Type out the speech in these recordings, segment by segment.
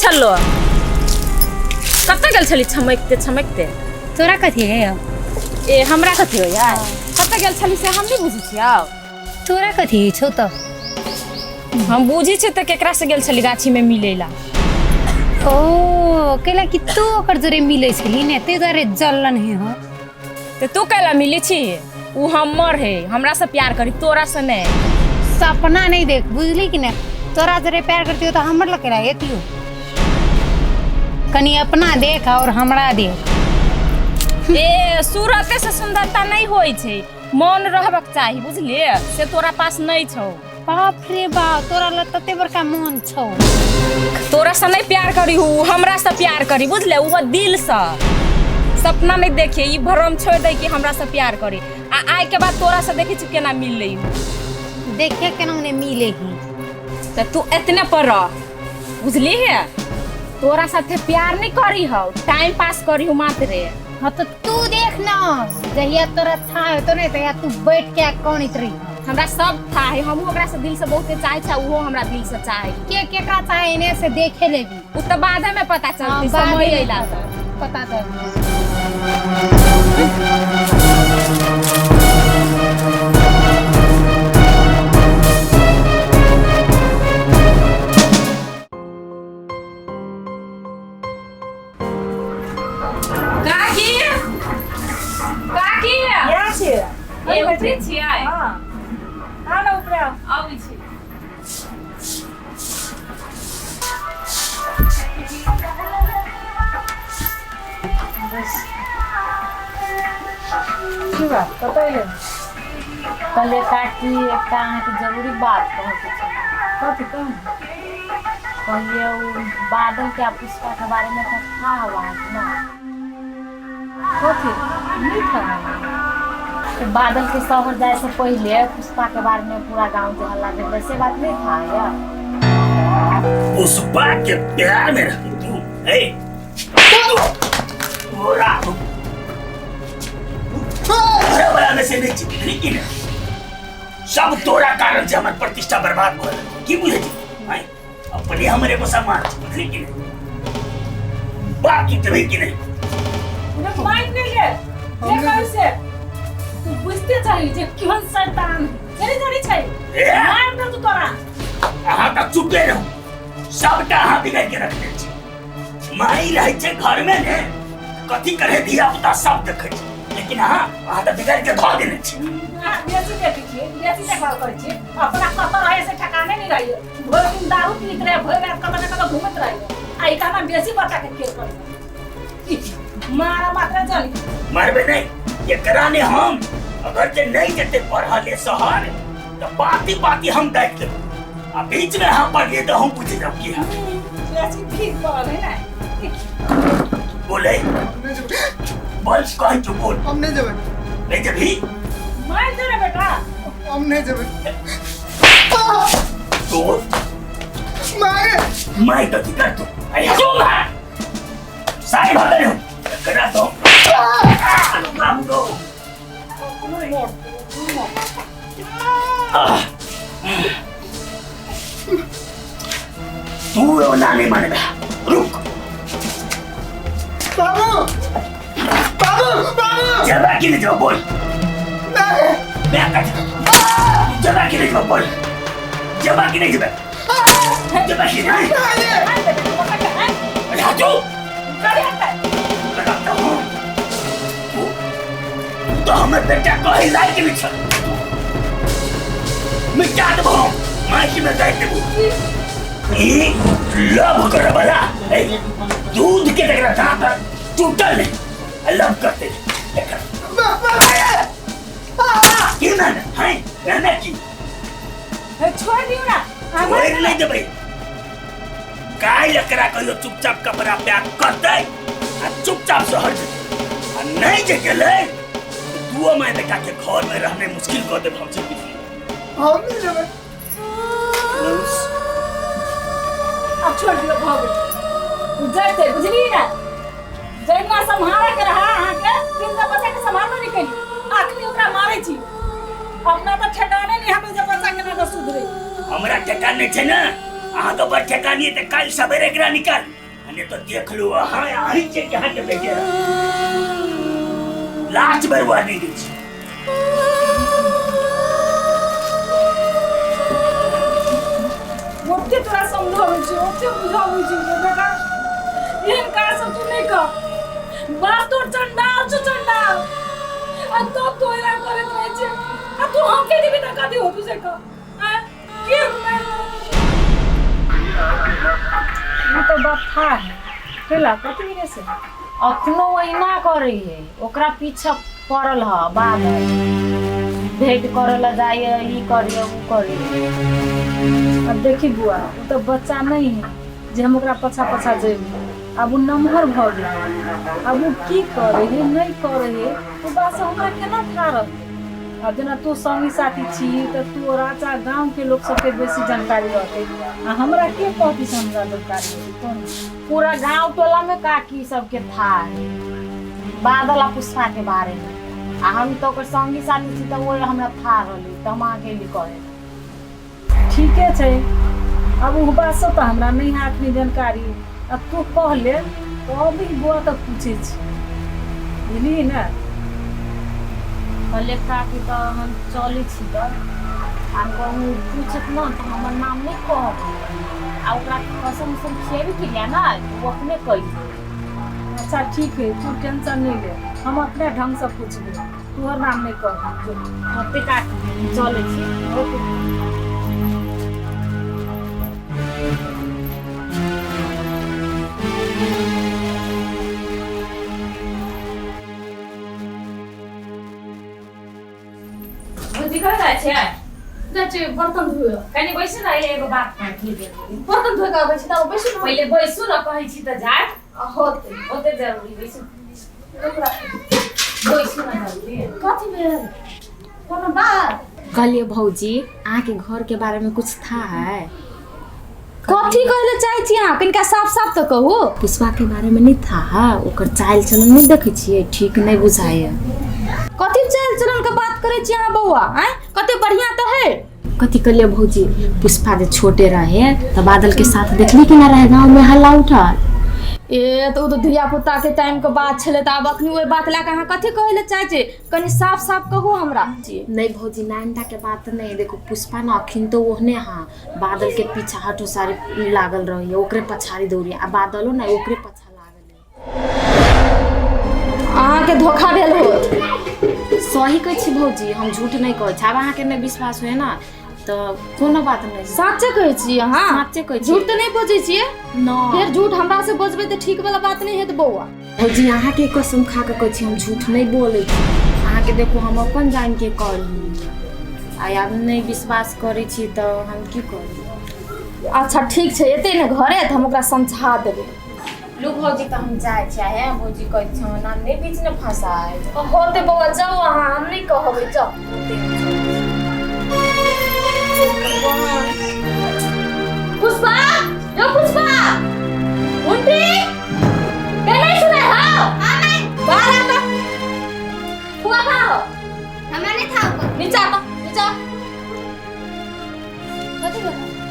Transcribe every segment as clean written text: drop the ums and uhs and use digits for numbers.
छलो? कतऽ गेल छली छमकते छमकते? तोरा कथी है? ए, हमरा कथी हो यार? कतऽ गेल छली से हम नहीं बुझै छियौ। तोरा कथी छौ तऽ? हम बुझै छियै तऽ केकरा से गेल छली गाछी में मिलै ला? ओ कैला कि तू ओकर जोरे मिलै छली ने, ताहि दुआरे जलन है हो। तऽ तू कैला मिलै छी? उ हमर है, हमरा से प्यार करी, तोरा से नहीं। सपना नहीं देख, बुझली कि नहीं? तोरा जरे प्यार करती हो तो हमर लग केला एतियो। कनी अपना देख और हमरा देख। ए, सूरते से सुंदरता नहीं होई छै, मन रहबक चाही, बुझलिए? से तोरा पास नहीं छौ। बाप रे बाप, तोरा लग तते बड़का मन छौ। तोरा से नहीं प्यार करी, उ हमरा से प्यार करी, बुझले? उहो दिल से। सपना नहीं देखे, ई भ्रम छोड़ दे कि हमरा से प्यार करी। आ आइ के बाद तोरा से देखै छी केना मिललै। देखे केना ने मिले ही। तऽ तू एतने पर रह, बुझली है? तोरा साथे प्यार नहीं करी हौ, टाइम पास करी हूँ मात्रे। हाँ तो तू देख ना, जहिया तोरा था तो नहीं तहिया तू बैठ के कौन रही। हमरा सब था है, हमहूँ ओकरा से दिल से बहुते चाहे छै, उहो हमरा दिल से चाहे। के केकरा चाहे ने से देखे लेबी। उ तऽ बादे में पता चलतै, समय अइला पता चलतै। काकी, काकी। यहाँ छियै। ए, उपरे छियै? हँ हँ, ने उपरे आउ। आबै छी। की बात, कतऽ एलै? कहलियै काकी, एकटा अहाँके जरूरी बात कहऽके छै। कथी कहू? कहलियै ओ बादल के आ पुष्पा के बारे में कथा हवा ना। कथी नीक है? कि बादल के शहर जाए से पहले पुष्पा के बारे में पूरा गांव के हल्ला भेल, से बात नहीं था या? पुष्पा के प्यार में रह तू ए तोरा तोरा वाला में से नहीं चिपकली की ना, सब तोरा कारण से हमर प्रतिष्ठा बर्बाद भऽ गेल। की बुझै छी आँय? अपने हमरे को सम्मान छै, बुझली कि नहीं? बात की देबै कि नहीं? माइन नहि ले जे कहै से तू बुझते छही जे केहन शैतान चली चली छै। ए! मार दे तू तोरा। अहाँ तऽ चुपे रहू, सबटा अहाँ बिगाड़ के रखने छी। माई रहै छै घर में ने, कथी करे धिया पुता सब देखै छै, लेकिन अहाँ अहाँ तऽ बिगाड़ के धऽ देने छी। अहाँ बेसी देखै छियै, बेसी देखभाल करै छियै। अपना कतऽ रहै से ठेकाने नहि रहैए। भरि दिन दारू पीत रहै, भरि रात कतऽ ने कतऽ घूमैत रहैए। आ ई कहना बेसी बच्चा के केयर करै। मारा मात्रा चली। मरबे नहीं एकरा ने हम, अगर जे नहीं जेते पढ़ले शहर तो पाती पाती हम देख देब, आ बीच में हम पढ़िए तो हम पूछ जाब की है। बेसी ठीक पड़ल है ने। बोले बोल, कह तू बोल। हम नहीं जेबै। नहीं जबी? मार दे रे बेटा। हम नहीं जेबै। तो मारे मैं तो की कर तू अरे क्यों मार साइड हो गए हो करा तो बाबू दो। तू रोना नहीं मानेगा, रुक। बाबू बाबू बाबू, जबा की नहीं जाओ बोल। नहीं। मैं कट जबा की नहीं जाओ बोल, जबा की नहीं जाओ, जबा की नहीं। अरे हटो, लगाता हूँ तो हमें बेटा कहीं लायक नहीं छल। मिटा देबो हम, माइक में गाय देबो। ई लव करे वाला ए दूध के देखना दांत टूटल नहीं, लव करते देखा की ना है ना ना की छोड़ दियौ ना। छोड़ नहीं देबै। काल्हि एकरा कहियो चुपचाप कपड़ा पैक करतै आ चुपचाप शहर जेतै, आ नहीं जे गेलै दुओ माय बेटा के घर में रहने मुश्किल कर देब हमसे। हम नहीं जेबै। अब छोड़ दियौ, भऽ गेल। जैते बुझलियै ने, जहिना सम्हारे के रहा अहाँके, तीन टा बच्चा के सम्हारबे नहि केली, अखनी ओकरा मारै छी। अपना तऽ ठेकाने नहि हमे जे बच्चा केना कऽ सुधरे। हमरा ठेकान नहीं छै ने, अहाँके बड़ ठेकानी तऽ काल्हि सवेरे एकरा निकाल, आ नहि तऽ देख लू अहाँ अहीं के अहाँके बेटे लास्ट बेर वार्निंग दै छी। ओते तोरा समझाबै छी, ओते बुझाबै छी जे बेटा एहन काज सब तू नहि कर, बाप तोर चंडाल छौ चंडाल, आ तब तू एना करैत रहै छै, आ तू हम के देबी तऽ कथी होतू से कह, आँय के ई तो बात था है केला कथी मिले से अखनो ओहिना करै है, ओकरा पीछा पड़ल ह बादल, भेंट करे ला जाइए, ई करिए ऊ करिए। अब देखी बुआ, वो तो बच्चा नहीं है जे हम ओकरा पछा पछा जेबै, अब उ नमहर भऽ गेल, अब उ की करे है नहीं करे है ओ बात से हमरा केना था रहतै। अब जेना तू संगी साथी छी तऽ तू राजा गाँव के लोग सबके बेसी जानकारी रहतै, आ हमरा के कहती से हमरा जानकारी होतै कोन? पूरा गांव टोला में काकी सबके था है बादल आ पुष्पा के बारे में, आ हम तो ओकर संगी साथी छी तऽ ओहि हमरा था रहली तऽ हम अहाँके एली कहे। ठीके छै, अब ओ बात से तऽ हमरा नहीं है अखनी जानकारी, अब तू कह ले तो अभी बुआ तऽ पूछै छी, बुझलिही ने? कहले काकी तऽ हम चलै छी तऽ आ कहूँ पूछत न तऽ हमर नाम नहीं कहब, आ ओकरा कसम उसम खिएबे केलियै ने ओ अपने कहि देत। अच्छा ठीक है, तू टेंशन नहीं ले, हम अपने ढंग से पूछबे, तोहर नाम नहीं कहब। जो होते काकी हम चलै छी। ओके। भौजी कहाँ जाइ छियै? जाइ छियै बर्तन धोए। कनि बैसू ने, एगो बात कहै छी। बर्तन धोए के अबै छी तब बैसू ने। पहिले बैसू ने, कहै छी तऽ जाय। होतै ओते जरूरी बैसू, बैसू ने जरूरी। कथी भेल? कोनो बात? कहलिए भौजी अहाँके घर के बारे में कुछ था है? कथी कहै लए चाहै छी अहाँ? कनिका साफ साफ तऽ कहू। पुष्पा के बारे में नहीं था है, ओकर चाल चलन नहीं देखै छियै, ठीक नहीं बुझाइए। कथी चाल चलन के बात करै छी अहाँ बौआ? आँय कते बढ़िया तऽ है। कथी कहलिए भौजी, पुष्पा जे छोटे रहे तऽ बादल के साथ देखली कि ना रहे गाँव में हल्ला उठल। ए तऽ ओ तऽ धिया पुता के टाइम के बात छलै, तऽ आब अखनी ओहि बात लए कऽ अहाँ कथी कहै लए चाहै छी? कनि साफ साफ कहू हमरा। नहीं भौजी, नानटा के बात नहीं, देखो पुष्पा ना अखन तो ओहने हाँ बादल के पीछा हटो सारी लागल रही, ओकरे पछाड़ी दौड़ी, आ बादलो ना ओकरे पछा लागल। अहाँके धोखा भेल होत। सही कहै छी भौजी, हम झूठ नहीं कहै छी। आब अहाँके नहि विश्वास होय ना तऽ कोनो बात नहीं। साचे कहै छी अहाँ? साचे कहै छी। झूठ तऽ नहीं बजै छियै? न। फेर झूठ हमरा से बजबै तऽ ठीक वाला बात नहीं हेत बौआ। भौजी अहाँके कसम खा कऽ कहै छी, हम झूठ नहीं बोलै छी। अहाँके देखू हम अपन जान के कहली, आ आब नहीं विश्वास करै छी तऽ हम की करू? अच्छा ठीक छै, एतै ने घरे तऽ हम ओकरा समझा देबै। लू भौजी तऽ हम जाइ छी, हे भौजी कहै छी हमर नाम नहि बीच ने फंसाय। होते बौआ जाउ अहाँ, हम नहीं कहबै, जाउ। पुष्पा, यो पुष्पा, उठी, के नहीं सुनै हौ? बाहर आ तऽ। फुआ कहाँ हो? हमरा नहीं था ओकर। नीचा आ तऽ, नीचा।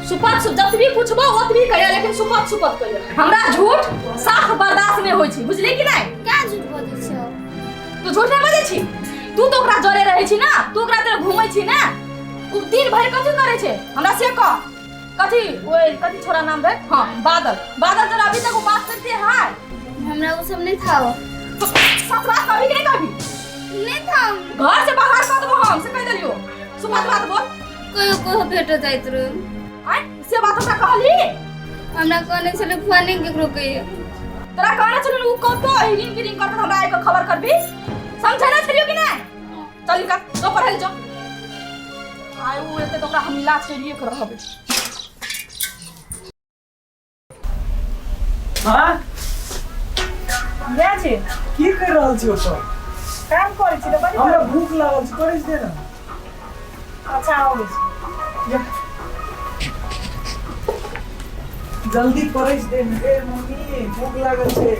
सुपत सुप जतबी पूछबो ओतबी कहिया, लेकिन सुपत सुपत कहिया। हमरा झूठ साफ बर्दाश्त नहीं होइ छै, बुझली कि नहीं? क्या झूठ बजै छौ? तू झूठ नहीं बजै छी? तू तो ओकरा जरे रहै छी ना, तू ओकरा जरे घूमै छी ना, उ दिन भरि कथी करै छै हमरा से कह। कथी ओए कथी छोरा नाम रहे? हाँ बादल, बादल जरा अभी तक वो बात करते है। हमरा वो सब नहीं था। सच बात कभी नहीं कभी नहीं था। घर से बाहर कर देबो हम, से कह देलियो। सुपत बात बोल। कहियो कहियो भेट जाइत रहे। आय से बात हमरा कहली? हमरा कहने छलै फुआ नहीं केकरो कहियो। तोरा कहने छलै उ कतो हिरिंग गिरिंग करत हमरा आइ के खबर करबी, समझै ना छलियो कि नहीं? चल निकल, जो पढ़ै जो। आइ उ एते तऽ ओकरा हम इलाज करिए के रहबै। हाँ जा छी की कर रहल छी ओतऽ? काम करै छी तऽ बड़ी हमरा भूख लागल छै, करै दे ना। अच्छा आबै छी। जा। जल्दी परसि दे ने रे मम्मी, भूख लागल छै।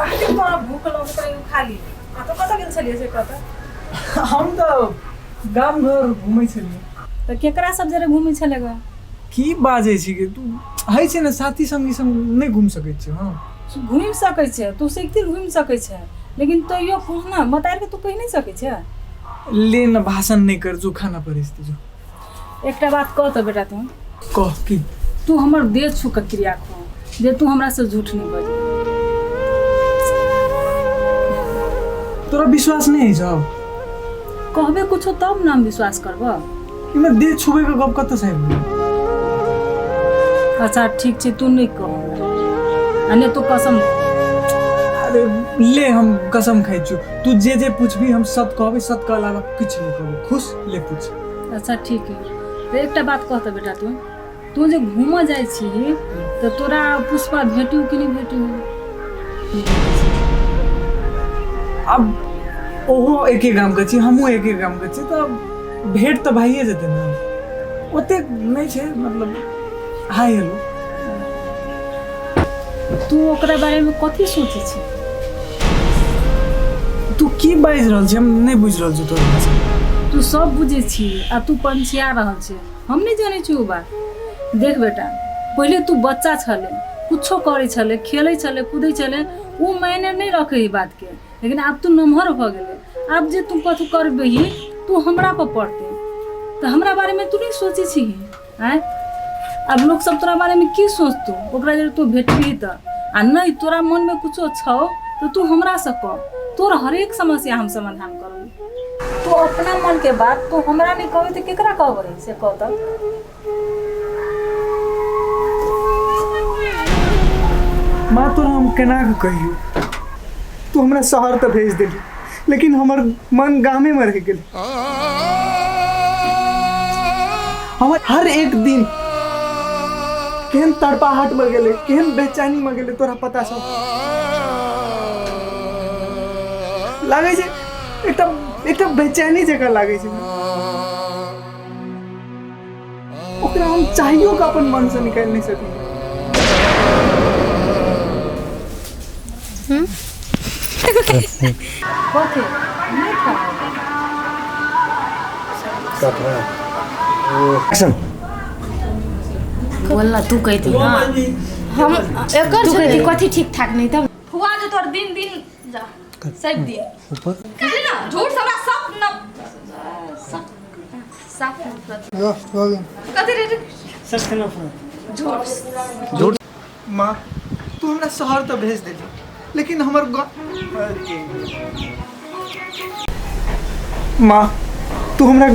अरे तोरा भूख लगतै ओ खाली। आ तो कतऽ गेल छलियै से कतऽ? हम तऽ गाम घर घूमै छलियै। तऽ केकरा सब जरे घूमै छलै ग? की बाजै छी गे तू? होइ छै ने साथी संगी संग नहि घुमि सकै छी? हँ, घुमि सकै छै तू, सिखती घुमि सकै छै, लेकिन तैयो कहना मतार के तू कहि नहि सकै छै। ले न, भाषण नहि कर, जो खाना परेस जो। एकटा बात कह तऽ बेटा तू। कह की? तू हमर देह छू के क्रिया खो जे तू हमरा से झूठ नहीं बज। तोरा विश्वास नहीं है सब? कहबे कुछो तब ना हम विश्वास करब। इमे देह छुबे के गप कतऽ से आबि गेल? अच्छा ठीक छै, तू नहीं कह हमरा आ नहि तू कसम। अरे ले, हम कसम खाइ छियौ, तू जे जे पूछबी हम सत कहबै, सत के अलावा किछु नहि कहबै। खुश? ले पूछ। अच्छा ठीक है, तऽ एकटा बात कह तऽ बेटा, तू तू जे घूमऽ जाइ छी तऽ तोरा पुष्पा भेटू कि नहि भेटू? अब ओहो एके गाम के छी, हमहूँ एके गाम के छी, तऽ भेंट तऽ भइए जेतै ने। ओतेक नहि छै, मतलब हाय हेलो। तू ओकरा बारेमे कथी सोचै छी? तू की बाजि रहल छी, हम नहि बुझि रहल छी तोहर भाषा। तू सब बुझै छी आ तू पंछिया रहल छै, हम नहि जानै छी ओ बात। देख बेटा, पहिले तू बच्चा छले, कुछो करै छले, खेलै छले, कूदै छले, ओ मायने नहि रखै ई बातके, लेकिन आब तू नमहर भऽ गेलै। आब जे तू कथू करबही तू हमरा पर पड़तै, तऽ हमरा बारेमे तू नहि सोचै छिही? आँय, आब लोक सब तोरा बारेमे की सोचतौ ओकरा जे तू भेटबही तऽ? आ नहि तोरा मनमे कुछो छौ तऽ तू हमरासँ कह, तोर हरेक समस्या हम समाधान करबौ। तू अपना मन के बात तू हमरा नहीं कहबे तऽ केकरा कहबै से कह तऽ। माँ, तोरा हम केना कऽ कहियौ, तू हमरा शहर तऽ भेज देली, लेकिन हमर मन गामेमे रहि गेल। हमर हर एक दिन केहन तड़पाहटमे गेलै, केहन बेचैनीमे गेलै, तोरा पता छौ? लागै छै एकटा एकटा बेचैनी जकाँ लागै छै। ओकरा हम चाहियो के अपन मन से निकालि नहि सकी। कथी नहि खाउ? एक्शन। बोल ना, तू कहती ना। हम एकर तू कहती कथी ठीक ठाक नहीं तब। फुआ जे तोर दिन दिन जा सब दिन ऊपर बुझली ना, झूठ से हमरा सब न सब साफ नफरत। कथी रे? सख्त नफरत। झूठ। माँ, तू हमरा शहर तऽ भेज देली, लेकिन हमर अरे। माँ, तू हमरा